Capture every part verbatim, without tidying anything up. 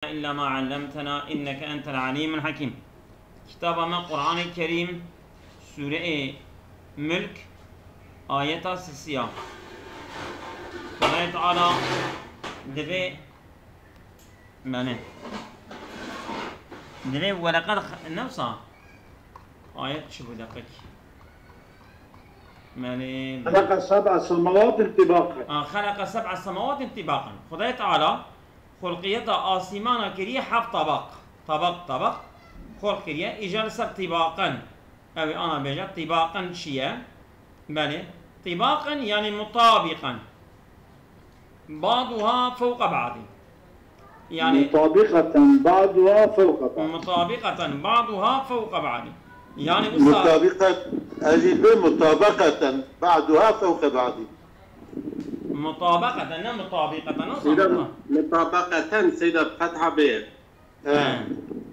إلا ما علمتنا إنك أنت العليم الحكيم. Kitaba me Qur'anê Kerîm, Sûreyê Mulk, ayeta sisiya. Xwedayê Teala divê, yani, divê wereqe de x-, ne wisa? Ayet çi bû deqek? Melê. خلق سبع سماوات طباقا. A, خلق سبع سماوات طباقا. Xwedayê Teala xulqiyeta asîmana kiriye heft tabaq. Tabaq, tabaq. Xulq kiriye. Îcar li ser tibaqen. Ew ê ana bêje tibaqen çi ye? Belê. Tibaqen yani mutabiqen. بعضها فوق بعض. Yani مطابقة بعضها فوق بعض. مطابقة بعضها فوق بعض. Yani wisa مطابقة، ez ê bê مطابقة بعضها فوق بعض. مطابقة, ne mutabiqeten, nasıl? Seyda, muta- مطابقة, seyda fetha bê. He. He.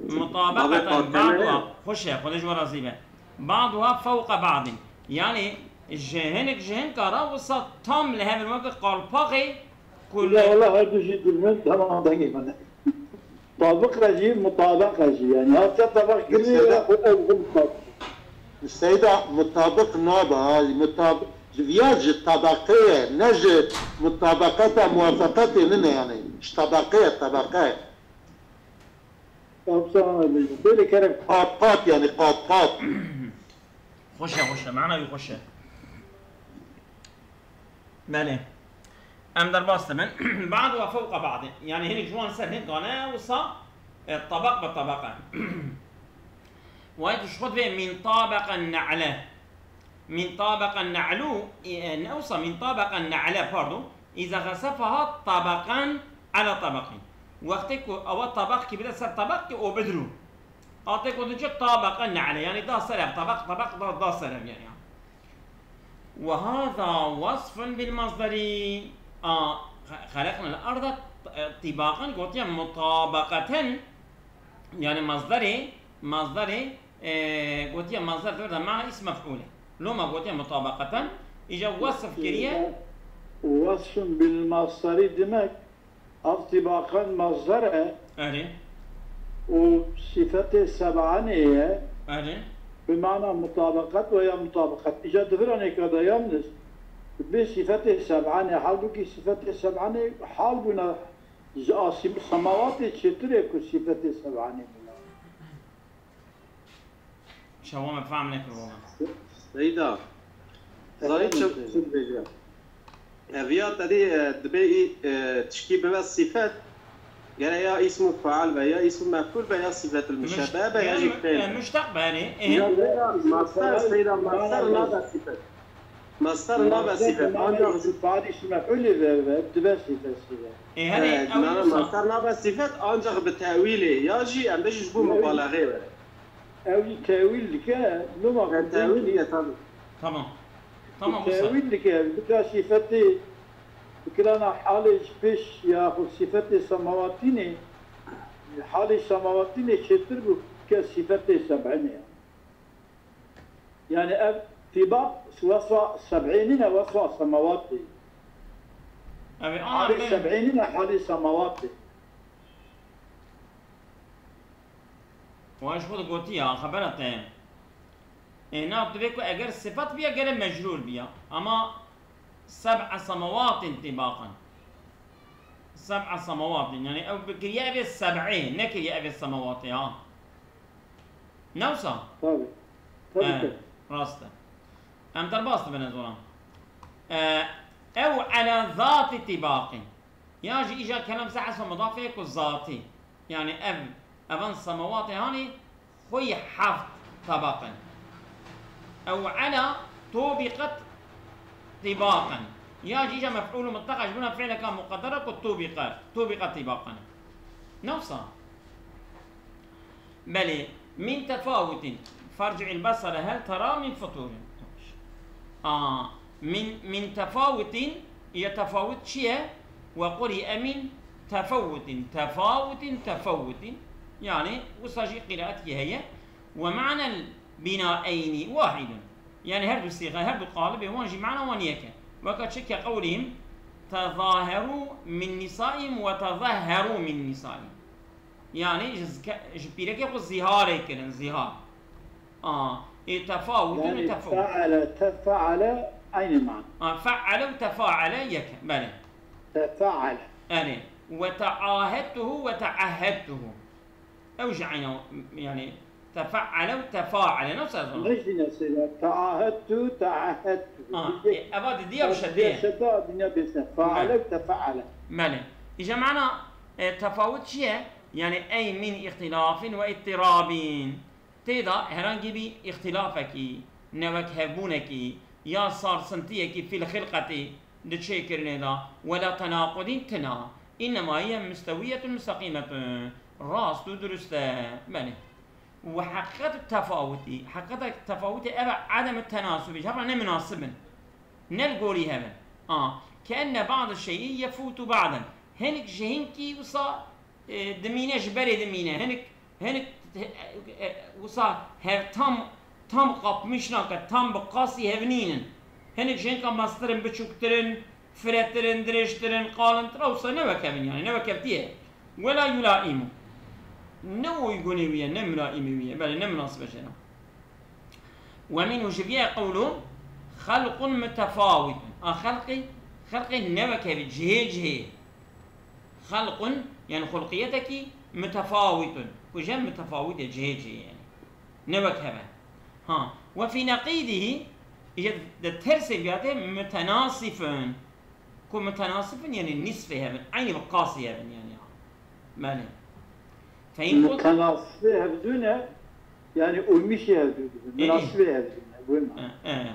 مطابقة بعضها. Xweş e, Xwedê ji we razî be. بعضها فوق بعض. Yani ji hinek ji hinka re wisa tam li hev in, weke qalpaxê ku li... Ya Allah, her du jî dilmin, tamam, dengê min. Tabik re jî, mutabek re jî, yani. Hatiye tabik kiriye ya xwe ev xwe mutabek. Seyda, mutabik nabe, ha, mutab-, ji viya ji tabaqê ye, ne ji mutabakata muwafaqetê nine yani. Ji tabaqê ye, tabaqe ye. Belê kerem. Qat, qat, yani qat, qat. Xweş e, xweş e. Mana wî xweş e. Belê. Em derbas dibin. بعضها فوق بعض. Yani hinek ji wan ser hinka ne wisa, e, tabaq bi tabaq e. Wayê tu ji xwe divê من طابق النعل. من طابق النعل, e, ne wisa من طابق النعل, pardon. إذا خسفها طبقا على طبق. Wextê ku ewa tabaqkî bide ser tabaqkî û bidrû. Atê ku diçe طابق النعل, yani da ser ev, tabaq, tabaq da, da ser ev yani. وهذا وصف بالمصدر. A, خ-, خلقنا الأرض, e, طباقا gotiye مطابقة. Yani masdarê, masdarê, e, gotiye masdar tevir de mana îsim mef'ûl e. Loma gotiye مطابقة, îca wesf kiriye. وصف بالمصدر demek, ev tibaqen masdar e. Erê. Û sifetê seb'anê ye. Erê. Bi mana mutabaqet veya mutabaqet. Îca di viranêka de yalniz bi sifetê seb'anê, halbûkî sifetê seb'anê hal bûna. Ji asîm-, semawatê çêtir e ku sîfetê seb'anê bûne. Şewa me fehm nekir wala. Seyda. Efendim, Zayî çi, seyda. Çi dibêje? Ev ya tedî, e, dibê î, e, tişkî bibe sîfet. Gere ya îsmu faal be, ya îsmu mef'ul be, ya sîfetul muşebbehe be, ya jî fiil be. Muşteq be, erê. Ya, ya, masdar, seyda, masdar nabe sîfet. Masdar nabe sîfet, ancak ji failî ji mef'ulê ve, ve, dibe sîfet sîfet. E, herê, ew mana wisa. Masdar nabe sîfet, ancak bi tewîlê, ya jî em bêjin ji bo mubalexê ve. Ew jî tewîl dike, loma. E, tewîl dike, tabii. Tamam. Tamam, wisa. Tewîl dike, bika sîfetê, bikirana halê ji pêş ya xwe sîfetê semawatînê, halê semawatînê çêtir bû, ke sîfetê seb'inê ya. Yani ev tibaq wesfa seb'ê nîne, wesfa semawatê. Ev ê, a, halê seb'ê nîne, halê semawatê. Wan ji xwe de gotî ya, xebera te. Ê, na, tu vê ku eger sifet biya, gere mecrûr biya. Ama seb'a semawatin tibaqan. Seb'a semawatin. Yani ew bikiriye evê seb'ê, nekiriye evê semawatê, ha. Ne wisa? Tabii. Tabii ki. Rast e. Em derbas dibin ez wana. E, ew ala zati tibaqin. Ya jî îja kelam se esma mudafê ku zatî. Yani ev, evan semawatê hanî xweyî heft tabaq in. Ew ala tubiqet tibaqen. Ya jî îja mef'ûl mutlaq e, ji bona fi'leka muqedder e ku tubiqe, tubiqe tibaqen. Ne wisa? Belê, min tefawutin. Ferci'il besere hel tera min futurin. A, min, min tefawutin, ya tefawut çi ye? Ve quri'e min tefawutin, tefawutin, tefawutin. Yani, wisa jî qiraetî heye. Ve ma'nel binaeyni wahidun. Yani her du sîxe, her du qalibê wan jî mana wan yek e. Weke çi ke qewlihim, tezaheru min nisaihim ve tezahheru min nisaihim. Yani ji zike-, ji pîrekê xwe zîharê kirin, zîhar. A, ê tefawutun û Yani tefawut. feale, tefeale aynı mana. A, feale û tefaale yek, belê. Tefeale. Erê. Ve teahedtuhu ve teahedtuhu. Ew jî eyna, yani, tefeale û tefaale. Nasıl yazılır? Ne jî nesêler? Teahedtu, teahedtu. A, e, eva didiya şedê. Şeta dinya bêse. Feale û tefeale. Belê. Îja mana, e, tefawut çi ye? Yani, ey min îxtilafin ve îttirabin. Tê de herhangi bir îxtilafekî, newekhevbûnekî ya sarsintiyekî fil xilqetî di çêkirinê de wela tenaqudîn tine. Înnema hiye mustewiyetun musteqîmetun. Rast û durust e. Belê. Ve heqîqet tefawutî. Heqîqeta tefawutê ev e edem tenasubî. Hev re ne minasib in. Ne li gorî hev in. A. Ke enne ba'd şeyî yefûtu ba'den. Hinek ji hinkî wisa e, dimîne, ji berê dimîne. Hinek, hinek, e, e, wisa hev tam, tam kapmiş nake, tam bi qasî hev nînin. Hinek ji hinka mestir in, biçûktir in, firetir in, dirêjtir in, qalintir, wisa ne wek hev in yani, ne wek hev tiye. Wela yulaimu. Ne uygunê wî ye, ne mulaîmê wî ye. Belê, ne minasib e jê re. Ve minhu ji vî ye qewlu xelqun mutefawitun. A xelqî, xelqê ne wek hev e, cihê cihê. Xelqun, yani xulqiyetekî mutefawitun. Ku jî mutefawit e, cihê cihê yani. Ne wek hev e. Ha. Ve fî neqîdihî, îje de tersê vîya tê mutenasifun. Ku mutenasifun yani nisfê hev in, eynî bi qasî hev in yani. Belê. Fe in qult- Mutenasifê hevdû ne, yani uymişê hevdû dibin. Ê, ê. Munasibê hevdû ne, wê ma. E, e.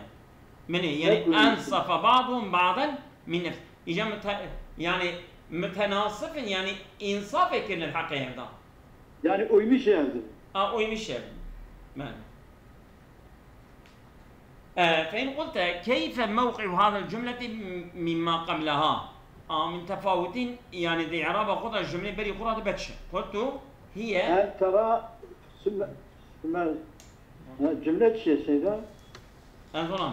Belê, yani ensafa ba'duhum ba'den min nefs. Îja mute-, yani mutenasifin, yani însafê kirin li heqê hev de. Yani uymişê hevdû. A, uymiş hev in. Belê. E, fe in qulte keyfe mewqi'u hadel cumleti mimma qablaha? A, min tefawutin, yani di i'raba xwe de cumlê berî xwe re dibe çi? Qultu hiye. Hel tera süme, süme, ha, cümle çi ye Seyda? Ez ona.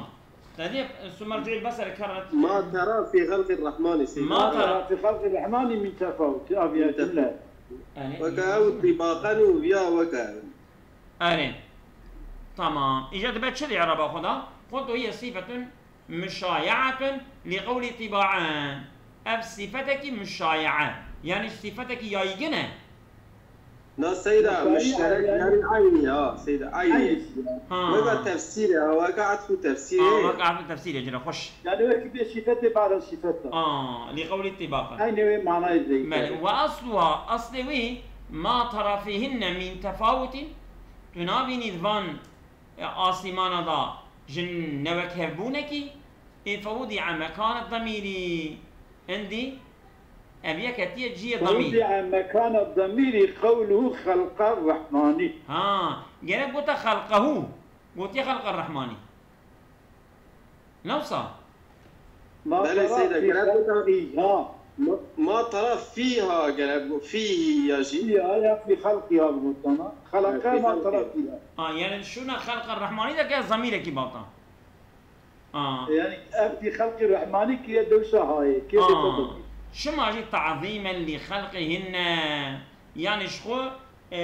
Tedî, e, sumerci'il besere kerret. Ma tera fî xelqir rahmani Seyda. Ma tera. Fi xelqir rahmani min tefawut. Aviye cümle. Yani, Weke ew tibaqen û viya weke. Erê. Tamam. Îca dibe çi di i'raba xwe de? Qultu hiye sifetun muşaye'atun li qewlî tiba'en. Ev sifetekî muşaye'e. Yani sifetekî yaygin e. Na Seyda, Muşaye'e muşterek yani. Yani aynı ya Seyda, aynı. Aynı. Ha. Weke tefsîr e, weke atfu tefsîr Aa, e. bak, atfu tefsîr e, cira xweş. Yani wek bir sifete ba'da sifete. Aa, li qewlî tibaqen. Aynı ve manayı zeyde. Belê, ve asluha, aslê wî, ma tera fîhinne min tefawutin, tu nabînî di van, e, asîmana da ji newekhevbûnekî, ê fewdi'a mekane demîrî, hindî, ev yek hetiye cihê demîr. Fewdi'a mekane demîrî qewluhu xelqer rahmani. Ha, gerek gote xelqehu, gotiye xelqer rahmani. Ne wisa? Ma Belê, tera Seyda, fî gerek gote- xelqîha. Ma, ma tera fîha gerek bu, fîhi ya jî. Ya, ya fî xelqîha bi gotana. Xelqe Evet, ma fî tera xelqî. fîha. Ha, yani şuna xelqer rahmani de ke zamîrekî bata. Ha. Yani ev fî xelqî rahmani ki ye dewsa haye. Ki ye Aa, dewsa demîr. şima jî ta'zîmen li xelqihinne. Yani ji xwe, e,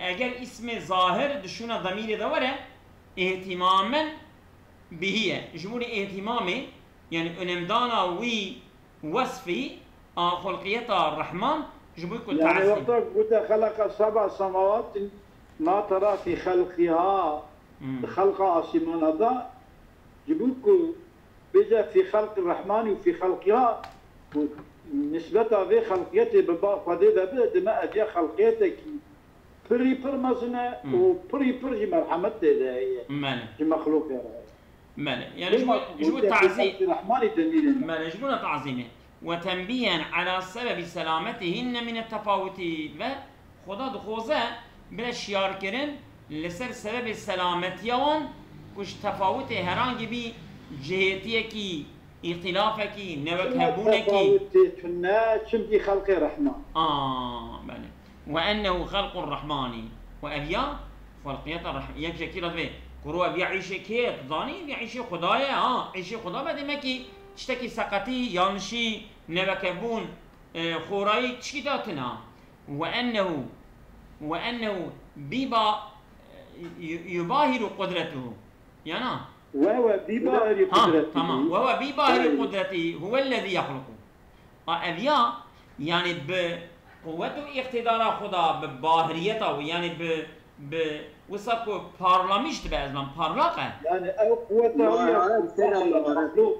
eger îsmê zahir di şûna demîrê de were, îhtîmamen bihi ye. Ji bo îhtîmamê, yani önemdana wî wesfî a xulqiyeta Rehman, ji bo ku Yani ta'zîm. wexta gote xeleqa seba semawatin ma tera fî xelqîha, Hmm. di xelqa asîmana da, ji bo ku bêje fî xelqî Rehmanî û fî xelqîha, ku nisbeta vê xelqiyetê bi ba Xwedê de be, dime ev ya xelqiyetekî pirî pir mezin e Hmm. û pirî pir jî merhemet tê de heye Belê. ji mexlûqê re. Belê. Yani ji bo, ji bo ta'zî-, Rehmanî demîrê. Belê, ji bo tazîmê. Ve tenbîhen ala sebebi selametihinne mine tefawutî ve Xweda dixwaze bire şiyarkirin li ser sebebê selametiya wan ku ji tefawutê herhangi bî cihêtiyekî, îxtilafekî, newekhevbûnekî. Tefawutê tune, çimkî xelqê Rehman. A, belê. Ve ennehu xelqur Rehmanî. Ve ev ya xelqiyeta Reh-, yek jekî re divê. Kuro ev ya îşê kê ye? Tu zanî ev ya îşê Xwedayê, ha? Îşê Xweda be demekî tiştekî seqetî, yanlişî, newekhevbûn, e, xorayî tişkî de tune. Ve ennehu Ve ennehu bi ba-, yu-, yubahiru kudretuhu. Yana? Ve huve bi bahiri kudretihi. Ha, tamam. Ve huve bi bahiri kudretihi. Huvellezî yahluku. A, ev ya, yani bi quwet û îqtidara xwe da, bi bahiriyeta wî, yani bi, bi wisa ku parlamiş dibe, ez dizanim parlaq e. Yani ev quweta wî ya Maharet, ku seyran parlaq, maharet. Mexlûq,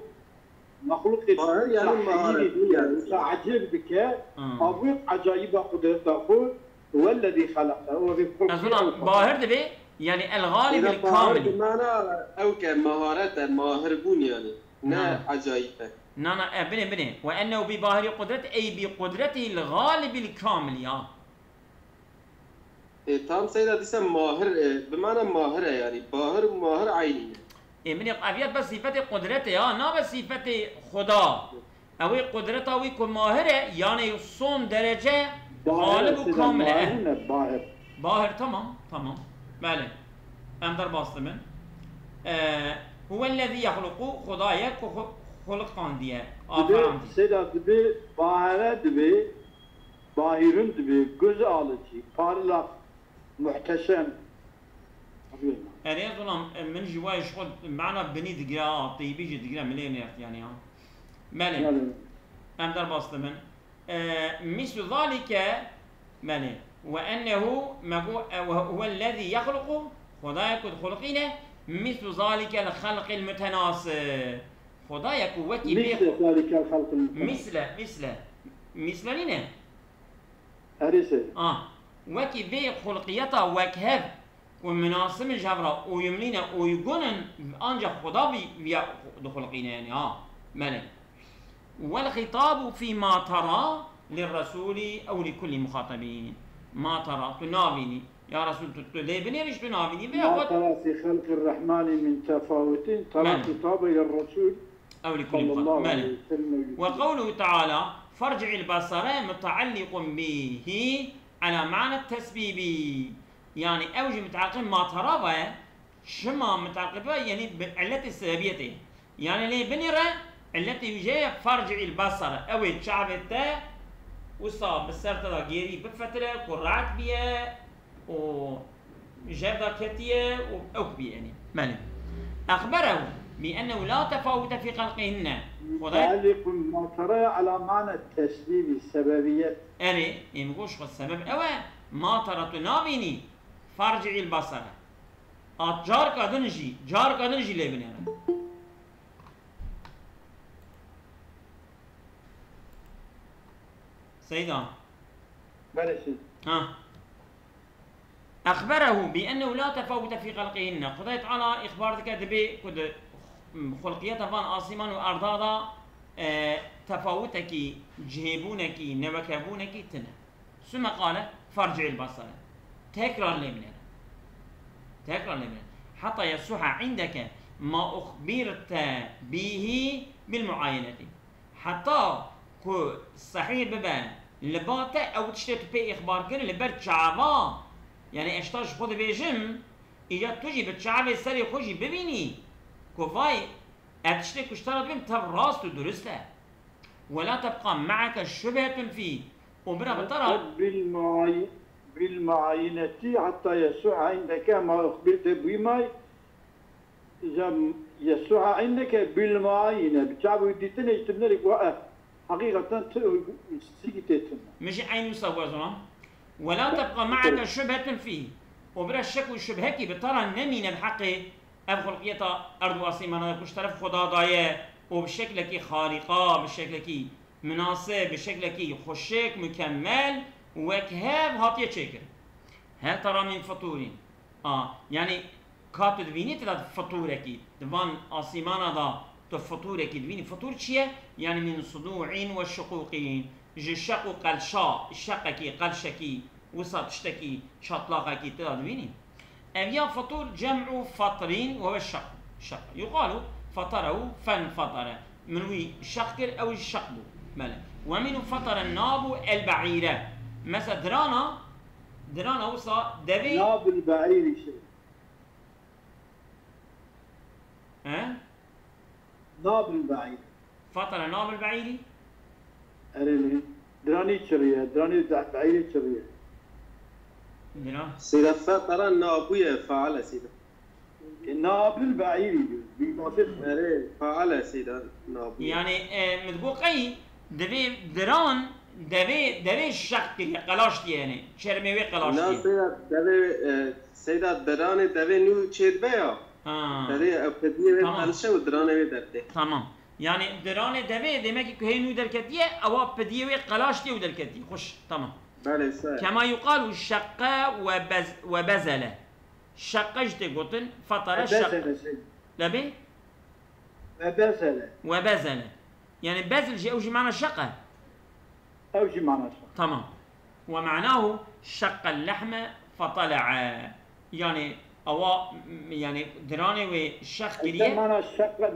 mexlûqê Bahir yani tahîrî maharet, dike, yani. Wisa ecêb dike, Hmm. a wî ecayîba qudreta xwe, huvellezî xeleke, o vê xulqî Ez dizanim ew bahir dibe, yani el-galibil Seyran bahir kamilî. Bi mana ew ke maharet e, mahir bûn yani. Ne Na, na. Ecayîb e. Na, na, e, binê, binê. Ve ennehu bi bahiri kudret, ey bi kudretihil galibil kamil ya. E, tam seyda dîsa mahir, e, bi mana mahir e yani. Bahir û mahir eynî ne. E, binê, ev ya bes sîfetê kudretê ya, nabe sîfetê Xuda. Ew ê kudreta wî ku mahir e, yani son derece galib û kamil e. Bahir, seyda, mahir ne, bahir. Bahir, tamam, tamam. Belê. Em derbas dibin. E, huvellezî yexluqu, Xuda ye ku xu-, xuliqandiye, Dibe, aferandiye. Seyda, dibe, bahire dibe, bahirun dibe, göz alıcı, parlak, muhteşem. Erê, ez olam, e, min jî wayê ji xwe mana binî digire, a, teybî jî digire, min lê nêrt yani ya. Belê. Belê. Em derbas dibin. E, mislu zalike, belê. Ve ennehu, me got, e, ve huvellezî yexluqu, Xwedayê ku dixulqîne, mislu zalikel xelqil mutenasib. Xwedayê ku wekî vê Misle zalikel xelqil mutenasib. Misle, misle. Misle nîne? Erê seyda. Ah, wekî vê xulqiyeta wekhev û minasibin ji hev re, uyumlî ne, uygun in, ancak Xuda vî, viya dixulqîne, yani, ha, belê. Wel xitabu fî ma tera li resûlî ew li kullî muxatabîn. Ma tera, tu navînî. Ya Resûl, tu, tu lê binêrî, tu navînî. Vê Ma xwe tera fî xelqir rehmanî min tefawutin, tera Belê. Xitabe li resûl. Ew li kulî Sallallahu muxatab. Belê. Aleyhi ve sellem. Ve qewluhu teala, "Ferci'il basare mutealliqun bihi ala ma'na tesbîbî." Yani ew jî mutealliqê ma tera ve ye, çima mutealliqê ve, yani bi illetê sebebiyetê. Yani lê binêre, illetê wî jê ye, "Ferci'il basare." Ew ê çavê te wisa bi ser te de gêrî bifetire, ku rahat biye, û jev da ketiye û ew bî, yani. Belê. Exberehu bi ennehu la tefawute fî xelqihinne. Xwedayê Mutealliqun ma tera ala mana tesbîbî, sebebiyet. Erê, ê min got ji xwe sebeb ew e, ma tera tu nabînî, ferci'il basare. A carka din jî, carka din jî lê binêre. Seyda. Belê seyda. Ha. Exberehu bi ennehu la tefawute fî xelqihinne. Xwedayê Teala îxbar dike, dibê ku di xulqiyeta van asîman û erda de, e, tefawutekî, cihêbûnekî, newekevbûnekî tine. Sümme qale, "Ferci'il basare." Tekrar lê binêre. Tekrar lê binêre. "Heta yesuha indeke ma uxbirte bihi bil muayeneti." Heta ku sehîh bibe li ba te ew tiştê tu pê îxbar kirin li ber çava, yani ez ji te ji xwe dibêjim, îca tu jî bi çavê serê xwe jî bibînî ku vay, ev tiştê ku ji te re dibêm tev rast û durist e. Wela tebqa me'eke şubhetun fî. Û bira bi te re Bil muay-, bil muayineti hatta yesuha indeke ma uxbirte bîmay. Îca yesuha indeke bil muayine. Bi çavê wî dîtinê ji tu binêrî ku, eh, heqîqeten tu sikî tê tune. Min jî eyn wisa got ez ona. Wela tebqa me'eke şubhetun fî. Û bira şek û şubhekî bi te re nemîne bi heqê ev xulqiyeta erd û asîmana de ku ji teref Xuda daye û bi şeklekî xarîqa, bi şeklekî munasib, bi şeklekî xweşik, mukemmel, wekhev hatiye çêkirin. Hel tera min fiturîn. A, yani ka tu dibînî tira fiturekî, di van asîmana da tu fiturekî dibînî. Fitur çi ye? Yani min sudu'in ve şuquqin. Ji şeq û qelşa, şeqekî, qelşekî, wisa tiştekî, çatlaqekî tira dibînî. Ev ya fitur cem'u fatrin ve huve şeq. Şeq. Yuqalu fatarehu fenfatare. Min wî şeq kir, ew jî şeq bû. Belê. Ve minu fatare nabu el be'ire. Mesela dirana, dirana wisa devê Nabul be'îrî şey. He? Nabul be'îr. Fatara nabul be'îrî? Erê lê. Diranî çiriye, diranî de-, be'îrê çiriye. Bira. Seyda, fatara nabûye, faale seyda. Nabil be'îrî diyor. Bir lafı Erê, faale seyda, nabûye. Yani e, min digot qey divê diran devê devê şeq kiriye, qelaş diye yani. Çermê wê qelaş Na diye. seyda, devê, e, seyda, diranê devê nû çêdibe ya. Ha. Devê, e, pediyê wê Tamam. qelişe û diranê wê dertê. Tamam. Yani diranê devê demek ki ku hê nû derketiye, ewa pediyê wê qelaş diye û derketiye. Xweş, tamam. Belê, seyda. Kema yuqalu şeqqa ve bez ve bezele. Şeqqa jî tê gotin, fatara şeqqa. Bezele şey. Lebê? Ve bezele. Ve bezele. Yani bezil jî ew jî mana şeqqa. Ew jî mana şeq. Tamam. Ve ma'nahu şeqqel lehme fatala'a. Yani awa yani diranê wê şeq Ete kiriye. mana şeqqa,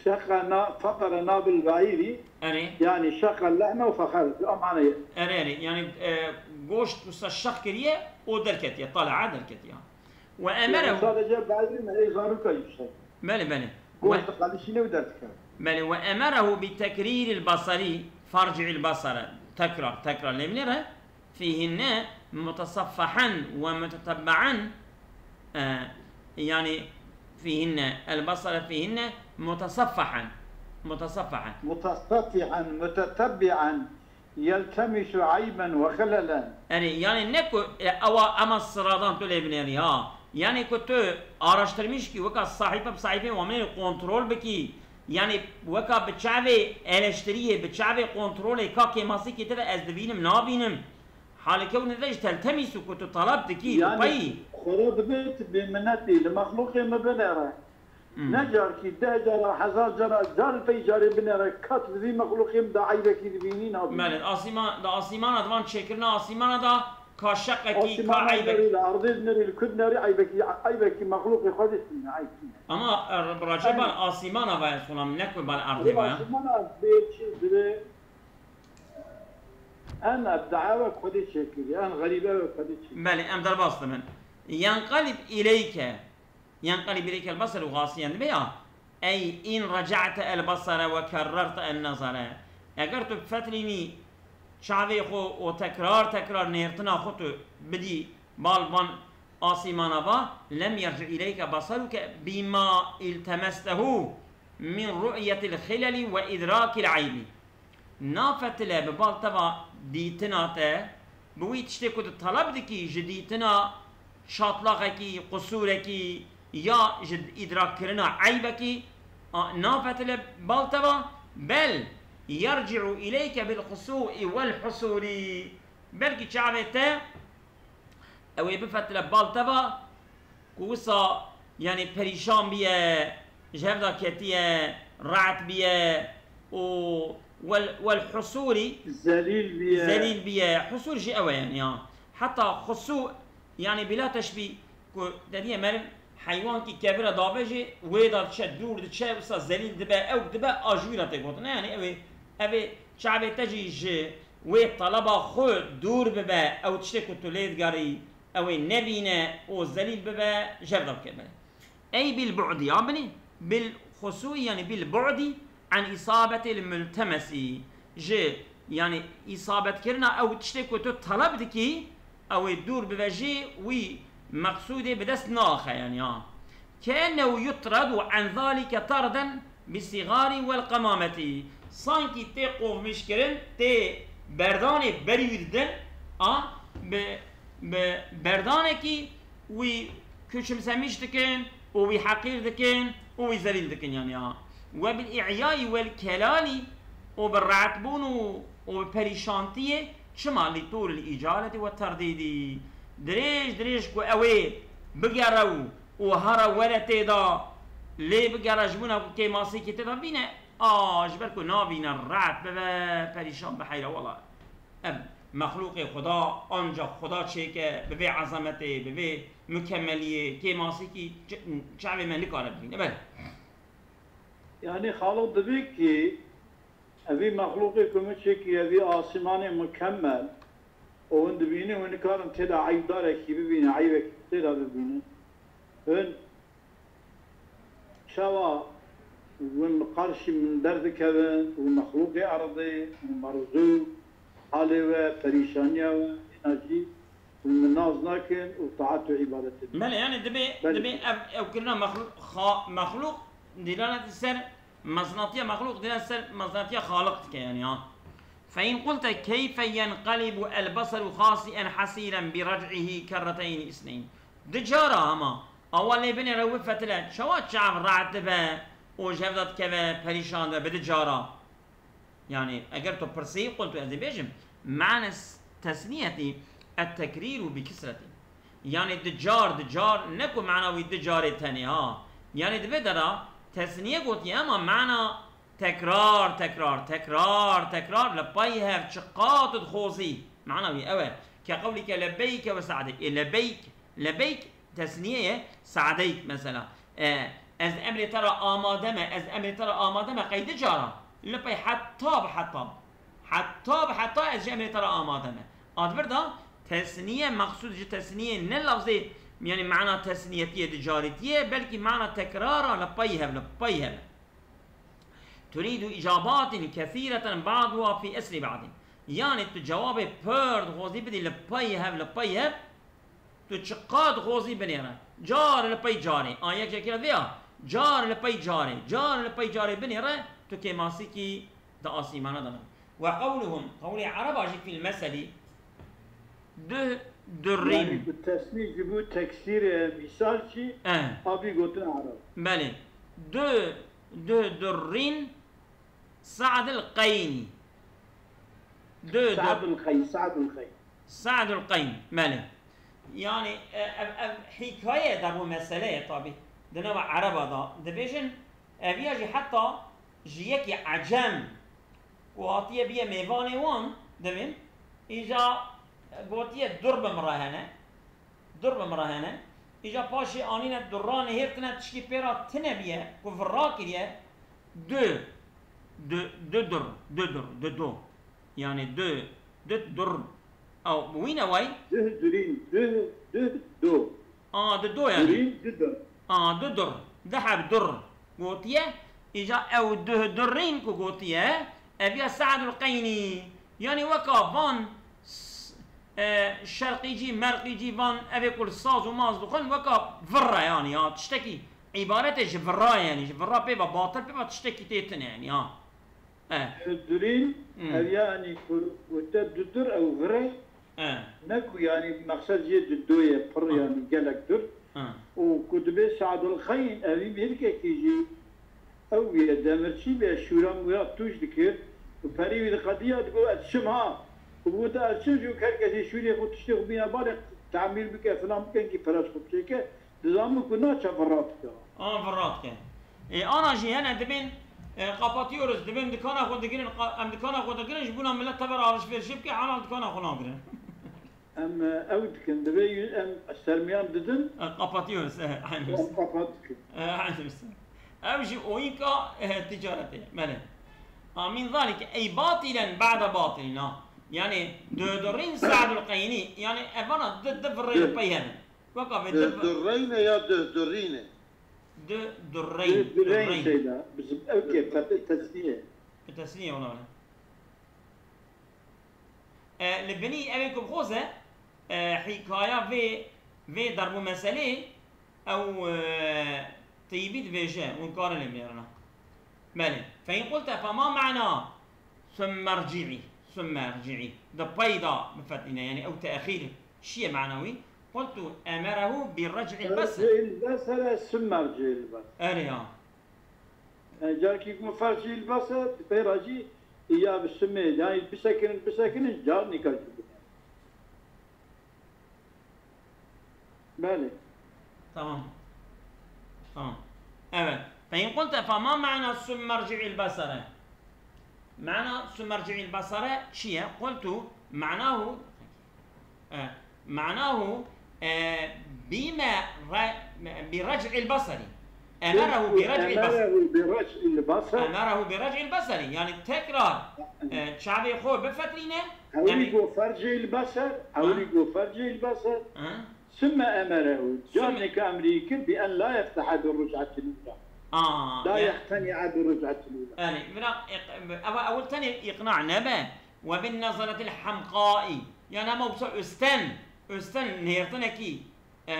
şeqqa na, fatara nabil be'îrî. Erê. Yani şeqqa lehme ve fexeret. Ama hani Erê, erê. Yani e, goşt wisa şeq kiriye, o derketiye. Tala'a derketiye. Ve yani emerehu. Sadece be'îrî me ey zaruka yüksek. Belê, belê. Ve Goşt kalişine ve dertike. Belê, ve emerehu bi tekrîril basari, farci'il basara, tekrar, tekrar lê binêre, fîhinne mutasaffahan ve mutetabbi'an, e, yani fîhinne, el basara fîhinne mutasaffahan, mutasaffahan. Mutasaffihan, mutetabbi'an, yeltemisu ayben ve xilelen. Erê, yani ne ku e, ewa ema sıradan tu lê binêrî ha. Yani ku tu araştirmiş kî weka sahife bi sahife wamnê kontrol bikî. Yani weka bi çavê eleştiriyê, bi çavê kontrolê ka kêmasîkê te de ez dibînim, nabînim. Halike û nide ji teltemîs û ku tu talab dikî û Yani peyî. Xora dibêt bê minetî li mexlûqê min binêre. Hmm. Ne carkî deh cara, hezar cara, car li pey carê binêre kat bi vî mexlûqê min de eybekî dibînî nabînî. Belê, asîman, da asîmana divan çêkirina asîmana da ka şeqekî, ka Asîmana eybekî. nerî li erdê nerî li kud nerî eybekî, eybekî mexlûqê xwe dîstîne, eyb tîne. Ama e, raca bal asîmana va ya solam, ne ku bal erdê Ew va ya. Asîmana bê çi dirê en ebdea ve Xwedê çêkirî, en xerîbe ve Xwedê çêkirî. Belê, em derbas dibin. Yenqalib ileyke. Yenqalib ileyke el basar û xasiyen dibe ya. Ey in reca'te el basara ve kerrerte en nazara. Eger tu fetlînî çavê xwe û tekrar tekrar nêrtina xwe tu bidî bal van asîmana va, lem yerci ileyke basaruke bima iltemestehu min ru'yetil xileli ve idrakil eybi. Nafetile bi bal te va dîtina te, bi wî tiştê ku tu taleb dikî ji dîtina çatlaxekî, qusûrekî ya ji îdrakkirina eybekî, a, nafetile bal te va, bel yerci'u ileyke bil qusû'i wel husûrî. Belkî çavê te ew ê bifetile bal te va, ku wisa, yani, perîşan biye, ji hev de ketiye, rehet biye û wel, wel husûrî Zelîl biye. zelîl biye. Husûr jî ew e, yani, ya. Heta xusû, yani, bila teşbîh, ku te diye meriv heywankî kevira dabe jî, wê de diçe, dûr diçe, wisa zelîl dibe, ew dibe, a ji wî re tê gotin. Yani, ew ê, ev ê çavê te jî ji wê taleba xwe dûr bibe, ew tiştê ku tu lê digerî, ew ê nebîne û zelîl bibe, ji hev de bike. Ey bil bu'di, ya binî, bil xusû, yani bil bu'di an îsabetil multemesî. Ji, yani, îsabetkirina ew tiştê ku tu taleb dikî, ew ê dûr bibe jî, wî meqsûdê bi dest naxe, yani, ha. Keennehu yutradu an zalike tarden bi sigari wel qemameti. Sankî tê qovmîşkirin, tê berdanê berî wî didin, a, bi, bi berdanekî wî küçümsemiş dikin û wî heqîr dikin û wî zelîl dikin, yani, ya. Ve bil i'yayî wel kelalî û bi rehetbûn û, û bi perîşantiyê, çima li tûlil îcaleti ve terdîdî. Dirêj dirêj ku ew ê bigere û, û hara were tê de lê bigere ji bona ku kêmasîkî tê de bîne, a, ji ber ku nabîne rehet bibe, perîşan bi heyra wela. Ev mexlûqê Xuda, ancax Xuda çêke, bi vê ezametê, bi vê mikemeliyê, kêmasîkî çi-, çavê me nikare bibîne. Belê. Yani Xalid dibê ki evî mexlûqê ku min çêkî, evî asîmanê mukemmel û hûn dibînin, hûn nikarin tê de eybdarekî bibînin, eybekî tê de bibînin. Hûn çawa hûn li qarşî min derdikevin û mexlûqê erdê û merzû halê we, perîşaniya we, hêna jî Min naz nakin û taat û îbadetê. Belê, yani dibê, Belê. dibê ev, ew kirina mexlû-, xa-, mexlûq dîlanetî ser meznatiya mexlûq, dîlan ser meznatiya Xaliq dike yani ha. فإن قلت كيف ينقلب البصر خاسئا حسيرا برجعه كرتين اثنين. Di cara hema, awa lê binêre wî fetile, çawa çav rehet dibe û ji hev de dikeve, perîşan dibe, bi di cara. Yani, eger tu pirsî, qultu, ez ê bêjim, معنى التثنية التكرير بكثرة. Yani, di car, di car, ne ku mana wî di carê tenê, ha. Yani, di vê dera, tesniye gotiye, ema mana tekrar, tekrar, tekrar, tekrar, li pey hev çi qat dixwazî. Mana wî ew e. Ke qewlîke lebeyke ve se'deyk. Ê lebeyk, lebeyk tesniye ye, se'deyk mesela. E, ez emrê te re amade me, ez emrê te re amade me, qey di cara. Li pey heta bi heta. Heta bi heta ez ji emrê te re amade me. Adbir da tesniye, mexsûd ji tesniyê ne lafzê, yani mana tesniyetiyê di carîtiyê, belkî mana tekrara li pey hev, li pey hev. تريد إجابات كثيرة بعضها في أصل بعض. Yani tu cewabê pir dixwazî bidî li pey hev, li pey hev, tu çiqas dixwazî binêre. Car li pey carê. A yek jekê vê ya. Car li pey carê. Car li pey carê binêre, tu kêmasîkî di asîmana de. وقولهم، qewlê Ereba jî fî l-meselî, duh durrîn. Yani bi tesnî ji bo teksîrê misal jî Eh. abî gotin Ereb. Belê. Duh, duh durrîn, Sa'd el-Qeynî. Duh, duh. Sa'd el-Qeyn, Sa'd el-Qeyn. Sa'd el-Qeyn, belê. Yani, e, ev, ev hîkaye de bu meseleye tabi. Di nava Ereba da. Dibêjin, ev ya jî heta ji yekî Ecem ku hatiye biye mêvanê wan, dibin, îja, e, gotiye dur bi min re hene. Dur bi min re hene. Îja paşê anîne dura nihêrtine tişkî pê re tune biye ku vira kiriye. Du. Du, du dur, du dur, du do. Yani du, du dur. Ew wîne wey? Duh durîn, duh, duh do. A, du do yani. Durîn, du dur. A, du dur. Du heb dur. Gotiye, îja ew duh durîn ku gotiye, ev ya Sa'dul Qeynî. Yani weka van s-, e, şerqîcî, merqîcî van evê ku li saz û maz dixwin weka virre yani ya tiştekî îbaretê ji virra yani, ji virra pê ve batir pê ve tiştekî tê tune yani ya. E. Durîn, Hmm. ev yani ku gote dudur ew virre, E. ne ku yani meqsed jê dudo ye, pir Ha. yani gelek dur. Ha. Û ku dibê Sa'dul Qeyn, evî mêrikekî jî ew bûye, demirçî bûye, şûra mûra tûj dikir û perî wî diqediya, digot, ez çim ha. Û bû te ez çim jî û her kesî şûrê xwe tiştê xwe bîne balê temîr bike, filan bike, kî perest xwe biçêke, dizanibû ku naçe virra bike. A, virra dike. E, ana jî hene dibên, e, kapatıyoruz, dibên dikana xwe digirin, qa-, em dikana xwe digirin, ji bona millet teber alışverişê bike, hela dikana xwe nagirin. Em, e, ew dikin, divê em sermiyan didin. E, kapatıyoruz, e, aynı. Em kapat dikin. E, aynı. Ev jî oyunka, e, ticaretê. Belê. Amin zalike, ey batilen ba'de batilin, ha. Yani, dödürrin Sa'dul Qeynî. Yani, evana di, di virrê li pey hene. Weka vê di vir- Dödürreyne ya dödürrîne? Dödürreyn. Dödürreyn şeyda. Bizim ew ke, te-, tesniye. Bi tesniye ola wele. E, li binî ew ê ku bixoze, e, hîkaya vê, vê darb û meselê ew, e, teybî dibêje, hûn karin lê binêrina. Belê. Fe in qulte fe ma ma'na summe rci'î, summe rci'î. Di pey da bifetlîne, yani ew te'xîr çi ye mana wî? Qultu emerehu bi rec'il beser. Rec'il besere summe rci'il beser. Erê ya. Yani carkî ku fercî l-beser, di pey re jî ya bi simê, yani bisekinin, bisekinin, car nîka jî bine. Belê. Tamam. Tamam. Evet. Fe in qulte fe ma ma'na summe rci'il besere? Ma'na summe rci'il besere çi ye? Qultu ma'nahu E, ma'nahu, e, bime re-, bi rec'il basari. Emerehu bi rec'il basari. Emerehu bi rec'il basari. Emerehu bi rec'il basari. Yani tekrar, e, çavê xwe bifetrîne. Ewlî go fercil basar, ewlî go fercil basar. Sümme emerehu. Carneke emrî kir bi en la yefteha bi ric'atil ula. La yeqteni'a bi ric'atil ula. Yani, bira, e, eva ewil tenê iqna nebe. Ve bin nezretil hamqai. Yani ama wisa üstten. Östen nêrtinekî, e,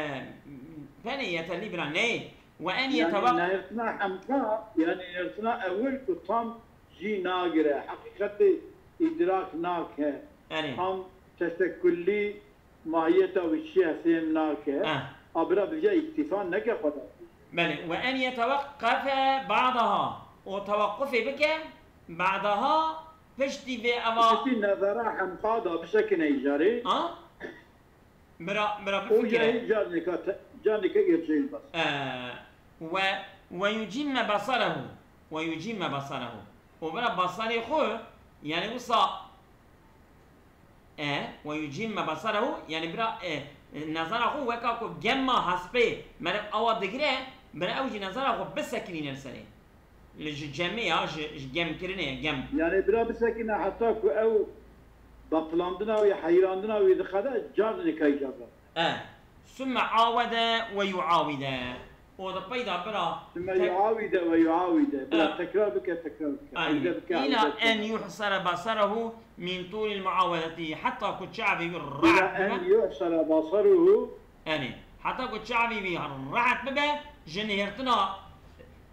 penê yeterlî bira neyê. Ve en Yani yetewek- nêrtina hemka, yani nêrtina ewil ku tam jî nagire, heqîqetê îdrak nake, Erê. Tam teşekkullî mahiyeta wî çi ye fêm nake. Eh. A bira bi vîya îktîfa neke xwe de. Belê. Ve en yeteweqqefe ba'daha. O teweqqufê bike, ba'daha piştî vê eva. Piştî nezera hemka da bisekine îcarê. Ha? Bira, bira O bifikire. jahî carnêka te- carnêka gerçeyî bas. Ee, ve, ve yucimme basarehu. Ve yucimme basarehu. O bira basarê xwe, yani wisa, e, ve yucimme basarehu, yani bira, e, e, nezara xwe weka ku gemma hespê meriv awa digire, bira ew jî nezara xwe bisekinîne li serê. Li ji cemê ya, ji, ji gemkirinê ye, gem. Yani bira bisekine heta ku ew betilandina wî, heyirandina wî diqede carnêka îcar bas. E. Sümme awede ve yuawide. O da peyda bira. Sümme tek- yuawide ve yuawide. Bira Ha. tekrar bike, tekrar bike. Aynen. Awide bike, İla awide bike. en yuhsara basaruhu min tulil muavedeti. Hatta ku çavê wî Îla rahat en bibe. yuhsara basaruhu. Yani, hatta ku çavê wî rahat bibe, ji nêrtina,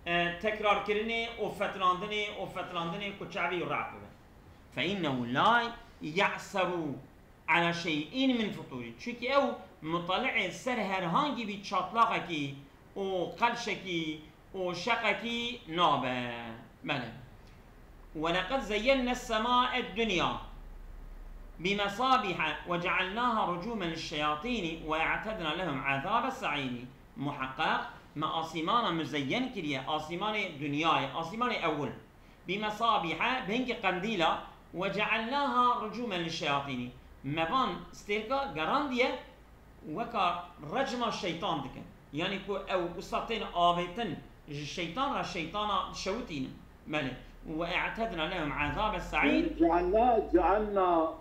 e, tekrarkirinê û fetilandinê û fetilandinê ku çavê wî rahat bibe. Fe innehu la ya'seru ala şey'in min futuri. Çünkü ew mutali'ê ser herhangî bir çatlaxekî û qelşekî û şeqekî nabe. Belê. ولقد زينا السماء الدنيا بمصابيح وجعلناها رجوما للشياطين وأعتدنا لهم عذاب السعير. Muheqeq me asîmana muzeyyen kiriye, asîmanê dinyayê, asîmanê ewil. Bi mesabîhe, bi hingî qendîla, ve ceelnaha rucumen lişşeyatînî. Me van stêrka gerandiye weka recma şeytan dikin. Yanî ku ew wisa tên avêtin ji şeytan re, şeytana dişewitînin. Belê. Ve e'tedna lehum azabe se'îr. Cealna, cealna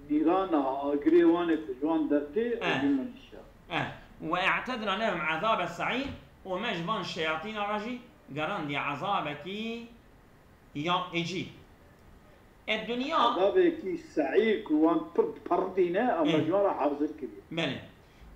nîrana agirê wan ê ku ji wan dertê Eh. Rucumen lişşeyatîn. Eh. Ve e'tedna lehum azabe se'îr. Û me ji van şeyatîna re jî gerandiye ezabekî ya qîcî. Ed-dunya. Ezabekî se'îr ku wan pir diperitîne, ama Eh. ji wan re hazir kiriye. Belê.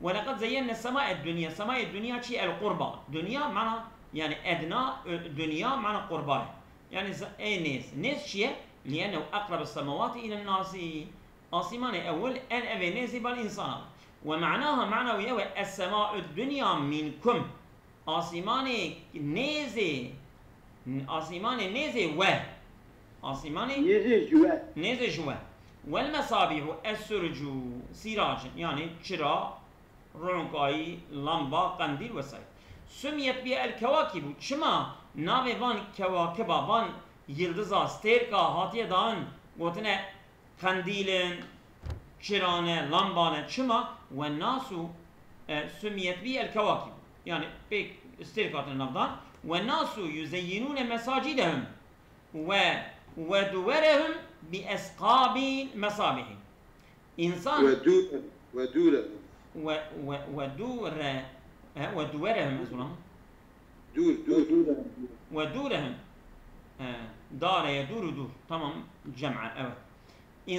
Ve leqed zeyyenne sema ed-dunya. Sema ed-dunya çi? El-qurba. Dunya mana, yani edna, ö, dunya mana qurba ye. Yani z-, ê nêz. Nêz çi ye? Li'ennehu eqrebe semawati ilen nasi. Asîmanê ewil en evê nêzî bal însana. Ve manaha, mana wî ew e, es-sema'u dunya minkum. Asîmanê nêzê, asîmanê nêzê we. Asîmanê Nêzê ji we. Nêzê ji we. Wel mesabihu es-surucu siracin, yani çira, ronkayî, lamba, qendîl vesaire. Sumiyet bi el kewakibu. Çima navê van kewakiba, van yildiza, stêrka hatiye dan, gotine qendîlin, çirane, lambane, çima? Ve nasu, e, sumiyet bi el kewakib. Yani pêk stêrk hatine navdan. Ve nasu yuzeyyinûne mesacidehum ve, ve duwerehum bi esqabi mesabihi. İnsan Ve dûr, ve dûr. ve, ve, ve dure, e, ve duwerehum ez ulam. Dûr, dûr. Ve dûrehum. E, dare ye dûr û dûr. Tamam, cem'e, evet.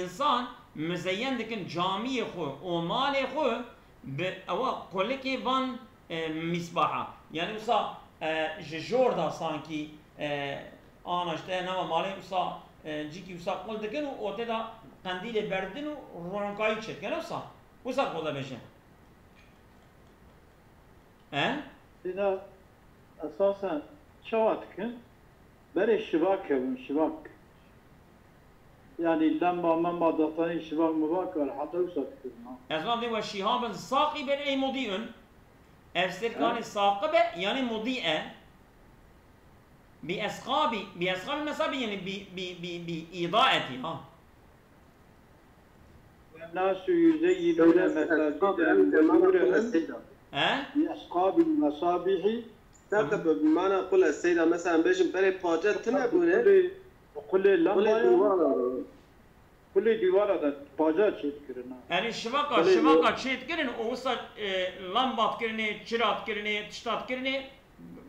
Însan muzeyyen dikin camiyê xwe û malê xwe bi ewa qulikê van, e, mîsbaha. Yani wisa, e, ji jor da sankî, e, ana ji te nava malê wisa, e, cîkî wisa qul dikin û otê da qendîlê berdin û ronkayî çêdikin. Wisa, wisa qul dibêje. He? Sêda esasen çawa dikin? Berê şivak hebûn, şivak. Yani lemba memba datanê şivak mivak kar heta wisa dikirin ha. Ez van dê we şihabin saqîbin ey mudîun. Ev sirkanê saqib e, yani mudî e. Bi esqabi, bi esqabi mesabi yani bi, bi, bi, bi idaeti ha. Ve nasu yuzeyyinûne mesacide ve dûrehum He? bi esqabil mesabihi. Serte bi mana qule seyda mesela bêjin berê pace tune bûne. Qulê, qulê lamba Qulê ya. dîwara. Qulê dîwara da paca çêdikirin ha. Erê şivaka, Qulê şivaka çêdikirin û wisa, e, lambat kirinê, çirat kirinê, tiştat kirinê,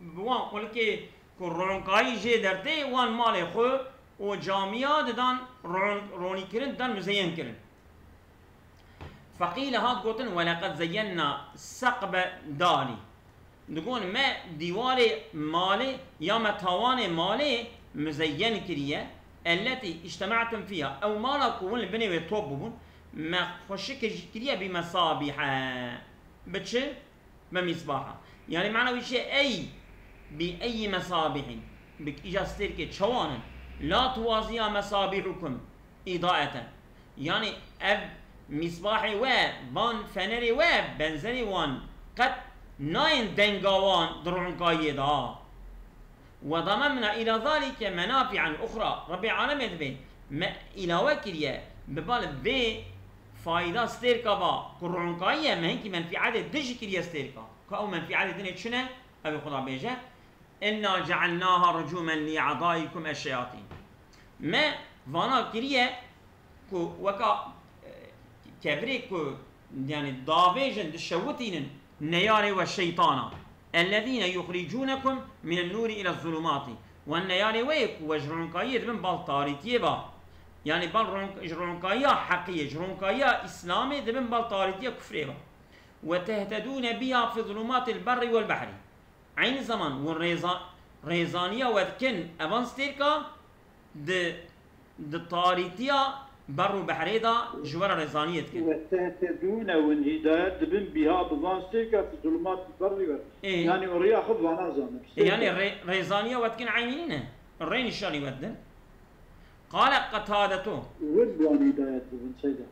bi wan qulikê ku ronkayî jê dertê, wan malê xwe û camiya didan ron-, ronî kirin, didan muzeyyen kirin. Feqîle hat gotin, "Weleqed zeyyenna seqbe darî." Digon me dîwarê malê ya me tawanê malê muzeyyen kiriye. Elletî îctema'tum fîha. Ew mala ku hûn li binê wê top bûbûn, me xweşik kiriye bi mesabîhe. Bi çi? Bi mîsbaha. Yanî mana wî çi ye? Ey bi eyî mesabîhin. Bi kîja stêrkê çawan in? La tuwaziya mesabîhukum îdaeten. Yanî ev mîsbahê we, van fenerê we, benzerê wan qet nayên denga wan di ronkayiyê de. Ve damemna ila zalike menafi'en uxra. Rebbê alemê dibê me îlawe kiriye, bi bal vê fayda stêrka va ku ronkayî ye, me hinkî menfîetê din jî kiriye stêrka. Ka ew menfîetê dinê çi ne? Ew ê Xuda bêje, "Inna cealnaha rucumen li a'daikum eşşeyatîn." Me vana kiriye ku weka, e, kevirê ku, yanî davêjin dişewitînin neyarê we şeytana. "Ellezîne yuxricûnekum minen nûrî ile zulumâtî." Wan neyarê we yê ku we ji ronkayiyê dibin bal tarîtiyê va. Yanî bal ronk-, ji ronkayiya heqiyê, ji ronkayiya Îslamê dibin bal tarîtiya kufrê va. "Ve tehtedûne biha fi zulumâtil berri vel behrî." Eynî zaman hûn rêza-, rêzaniya we dikin evan stêrka di, di tarîtiya ber û behrê de ji we re rêzaniyê dikin. Ve tehtedûne, hûn hîdayet dibin biha bi van stêrka fi zulumâtil berri vel. Ê. Yanî hûn riya xwe vana zanin. Ê, yanî rê-, rêzaniya we dikin eynî nîne. Rê nîşanî we didin. Qale Qetadetu. Hûn bi wan hîdayet dibin, seyda.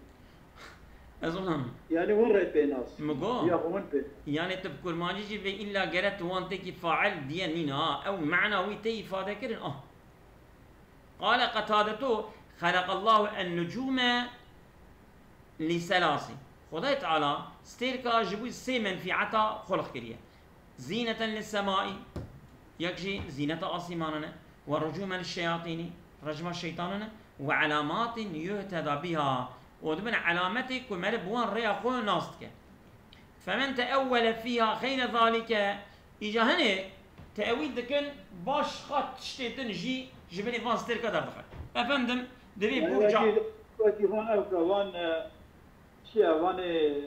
Ez ona. Yanî hûn rê pê nas. Min got. Ya hûn pê. Yanî tu bi kurmancî jî vê îlla gere tu wan tekî fail diye nîne ha. Ew mana wî tê îfade kirin, ah. Qale Qetadetu, "Xeleqallahu en-nucume li selasi." Xwedayê Teala stêrka ji bo sê menfîeta xulq kiriye. Zîneten li semai, yek jî zîneta asîmanan e, ve rucumen li şeyatînî, rejma şeytanan e, ve elamatin yuhteda biha, û dibin elametê ku meriv bi wan rêya xwe nas dike. Femen teewwele fîha xeyre zalike, îca hinê tewîl dikin, başqa tiştê din jî ji binê van stêrka derdixin. Efendim, divê burca. Wekî, wekî van ev van, e, çi ye, van ê.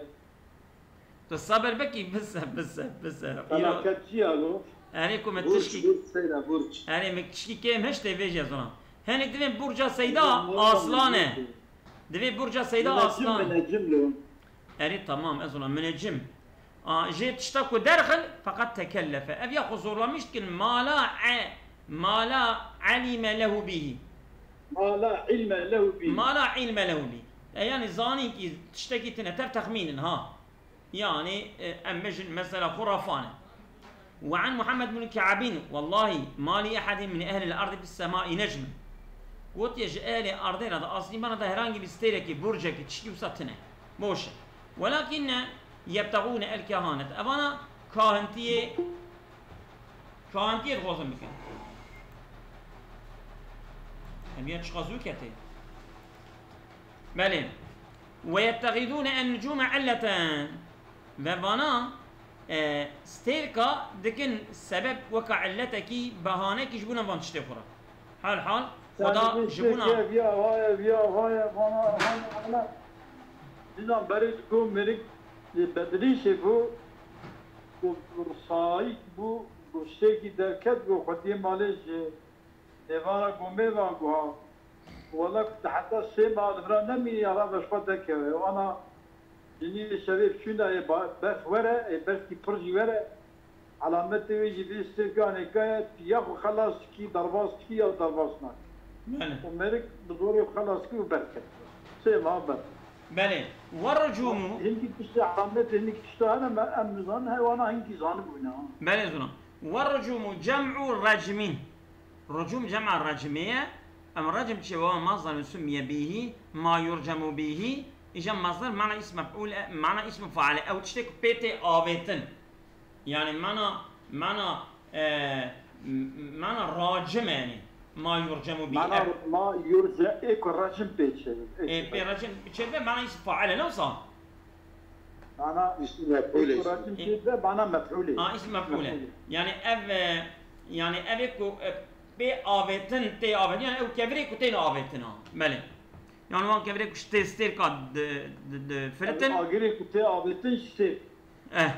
Tu sabir bikî, bise, bise, bise. Felaket çi ye lo? Erê ku me tişkî. Burç, burç, seyre burç. Erê me tişkî kêm hiştê vêjî zona. Hinek divê burca seyda aslan e. Divê burca seyda aslan. Minecim, minecim lo. Erê, tamam, ez ona minecim. A, jê tişta ku derxil, feqet tekellefe. Ev ya xwe zorlamiş dikin, ma la e, ma la elime lehu bihi. Ma la ilme lehu bihi. Ma la ilme lehu bihi. E, yanî zanîn ki tiştekî tine, tev texmînin, ha. Yanî, e, em bêjin mesela xurafan e. Ve an Muhammed bin Ka'bin, "Wallahi ma li ehadin min ehlil ardi bis semai necm." Gotiye, ji ehlê ardê re de, asîmana de herhangi bir stêrekî, burcekî, tişkî wisa tine. Boş e. Welakinne yebtegûne el kehanet. Evana kahintiyê, kahintiyê dixwazin bikin. Em ya çiqa zû ketê. Belê. Ve yettegîdûne en-nucûme illeten. Ve vana, e, stêrka dikin sebeb weka illetekî, behanekî ji bona van tiştê xwe re. Hal hal, Xweda ji bona. Viya vaye, viya vaye, vana, vana, vana. Dînan berê digo mirik, e, bedilîşê bû, ku, ku sahîk bû, ku ştêkî derket, ku xwediyê malê ji Êvara ku mêva guha, wela ku di heta sê mah li vira nemînî, ya ra beş xwe derkeve. Wana di nîvê şevê biçûn de ê ba-, berf were, ê berfkî pir jî were, alametê wê jî vê stêrkanê ka ye, tu ya xwe xelas dikî, derbas dikî ya derbas nakî. Belê. Û mêrik bi zorê xwe xelas dikî û berf ket. Sê mah berf. Belê. Werrucûmû. Hinkî tiştê alametê, hinkî tişta hene me em nizanin, heywana hinkî zanibûne ha. Belê zûna. Werrucûmû cem'u recmîn. Rucûm cema recmê ye. Em recm çê wa mazdarên summiye bîhî, ma yurcemu bîhî. Îja mazdar mana îsm mef'ûl e, mana îsm fail e. Ew tiştê ku pê tê avêtin. Yani mana, mana, e, m-, mana racim e yani. Ma yurcemu bîhî. Mana ev ma yurce, ê ku recm pê çêbe. Ê, pê recm çêbe mana îsm fail e, ne wisa? Mana îsm mef'ûl e. Ê ku recm çêbe mana mef'ûl e. Ha, îsm mef'ûl e. Mef'ûl e. Yani ev, e, yani ev ê ku, e, pê avêtin, tê avêtin, yani ew kevirê ku tên avêtin ha. Belê. Yan wan kevirê ku ji tê stêrka di, di, di filitin. Agirê ku tê avêtin ji tê. Eh.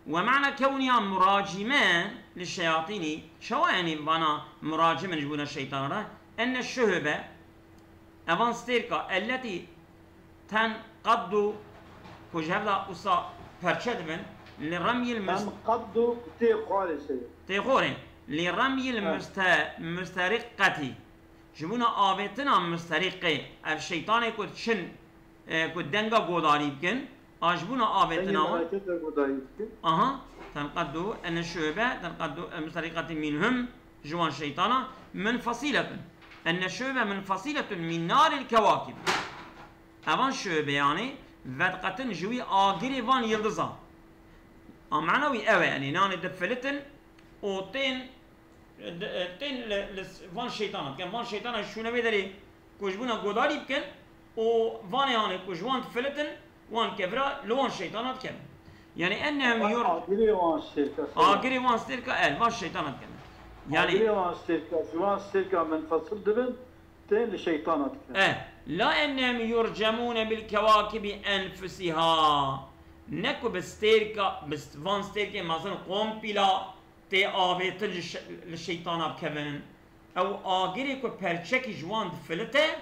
Ve ma'na kewniha muracime li şeyatînî. Çawa yani vana muracim in ji bona şeytana re? Enne şuhube. Evan stêrka. Elleti tenqaddu. Ku ji hev de usa perçe dibin. Li remyil must- Tenqaddu tê xwarê şey. Tê xorê. Li remyil muste-, musteriqetî. Ji bona avêtina musteriqê, ev şeytanê ku diçin, e, ku denga godarî bikin, a ji bona avêtina wan. Aha, tenqeddu enne şu'be, tenqeddu el musteriqeti minhum, ji wan şeytana, munfasiletun. Enne şu'be munfasiletun min naril kewakib. Evan şu'be yani, vediqetin ji wî agirê van yildiza. A mana wî ew e, yani, nanê difilitin û tên Di-, tên li, li s-, van şeytana dikin. Van şeytana şûne vê derê ku ji bona godarî bikin û vanê hanê ku ji wan difilitin, wan kevira li wan şeytana dikevin. Yani ennehum yur-, agirê wan stêrka, agirê wan stêrka el, van şeytana dikevin. Yani agirê wan stêrka, ji wan stêrka menfesil dibin, tên li şeytana dikevin. Eh, la ennehum yurcemûne bil kewakibi enfusiha. Ne ku bi stêrka, bi st-, van stêrkê mezin kompîla tê avêtin ji şe-, li şeytana bikevin. Ew agirê ku perçekî ji wan difilite,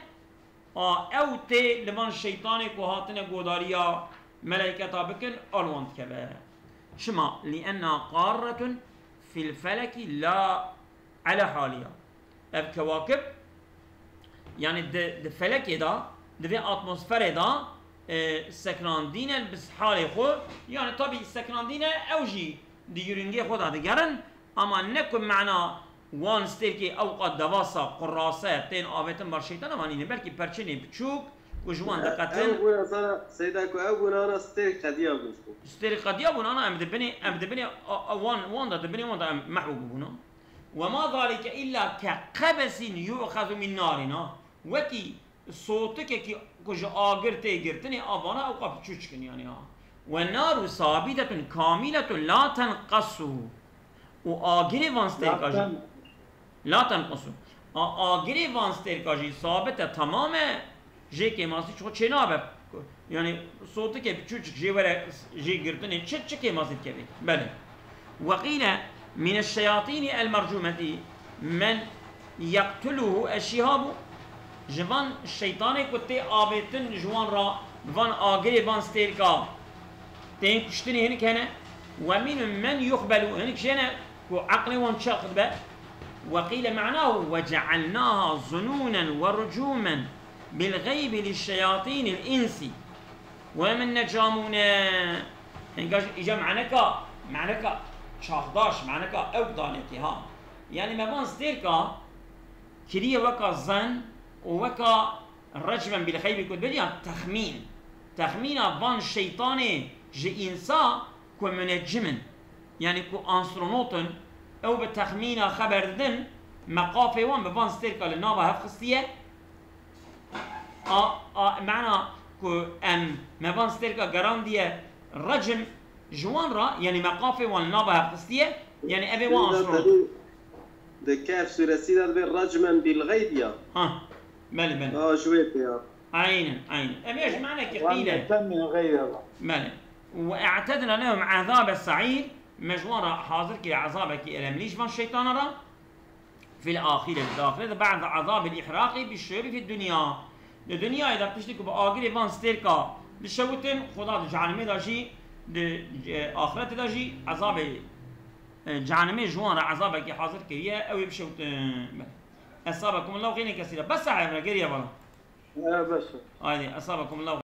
a ew tê li van şeytanê ku hatine godariya meleyketa bikin, a li wan dikeve. Çima? Li enna qarretun fil felekî la ele haliya. Ev kewakib, yani di, di felekê de, di vê atmosferê de, e, seknandîne bi halê xwe, yani tabî seknandîne ew jî di yûringê xwe de digerin, ama ne ku mena wan stêrkê ewqat devasa, qurase, tên avêtin bar şeytan, ema nîne, belkî perçinê biçûk ku ji wan diqetin. Ew bûna zana, Seyda, ku ew bûna ana stêrk qediya bûn ji bo. Stêrk qediya bûn, ana em di binê, em di binê, a, a, wan, wan de, di binê wan de em mehw bûbûna. Wema zalike illa ke qebesin yu'xezu min narina. Wekî sotikekî ku ji agir tê girtinê, a vana ewqa biçûçik in, yani, ha. Ve naru sabidetun kamiletun la tenqasu. Û agirê van stêrka jî. La tenqasu. A, agirê van stêrka jî sabit e, temam e, jê kêmasî çi xwe çênabe. Yani, sotikê biçûçik jê were, jê girtinê çi, çi kêmasî dikevê? Belê. Ve qîle mîne şeyatînî el mercûmetî men yeqtuluhu eşşihabu. Ji van şeytanê ku tê avêtin ji wan ra, van agirê, van stêrka tên kuştinê hinik hene. Ve mînhum men yuxbelu, hinik jê ne ku eqlê wan çax dibe. Ve qîle me'nahu ve ce'elnaha zunûnen ve rucûmen bil xeybi li şeyatînil însî. Ve min necamûne. Hinga îca maneka, maneka çaxdaş, maneka ew danekê ha. Yani me van stêrka kiriye weka zen û weka recmen bil xeybî ku dibêjin ya texmîn. Texmîna van şeytanê ji însa ku munecim in. Yani ku astronot in, ew bi texmîna xeber didin, meqafê wan bi van stêrka li nava hev xistiye. A, a, mana ku em me van stêrka gerandiye recim ji wan ra, yani meqafê wan li nava hev xistiye, yani evê wan astronot. Di Kehf suresî de dibê recmen bil xeyb ya. Ha, belê, belê. Ha, ji wê tê ya. Aynen, aynen. Evê ji manekî qîle. Belê. Ve e'tedna lehum azabe sa'îr, me ji wan ra hazir kiriye azabekî elemlî ji van şeytana ra. Fil axîre, di axîre de, ba'de azabil ihraqî bi şu'bi fid dunya. Di dinyayê de piştî ku bi agirê van stêrka dişewitin, Xuda di cehennemê de jî, di, e, axîretê de jî ezabê, e, cehennemê ji wan re ezabekî hazir kiriye, ew ê bişewitin. Esabekumullahu xeyren kesîra. Bes e, evre geriye bala. E, bes e. Haydi, esabekumullahu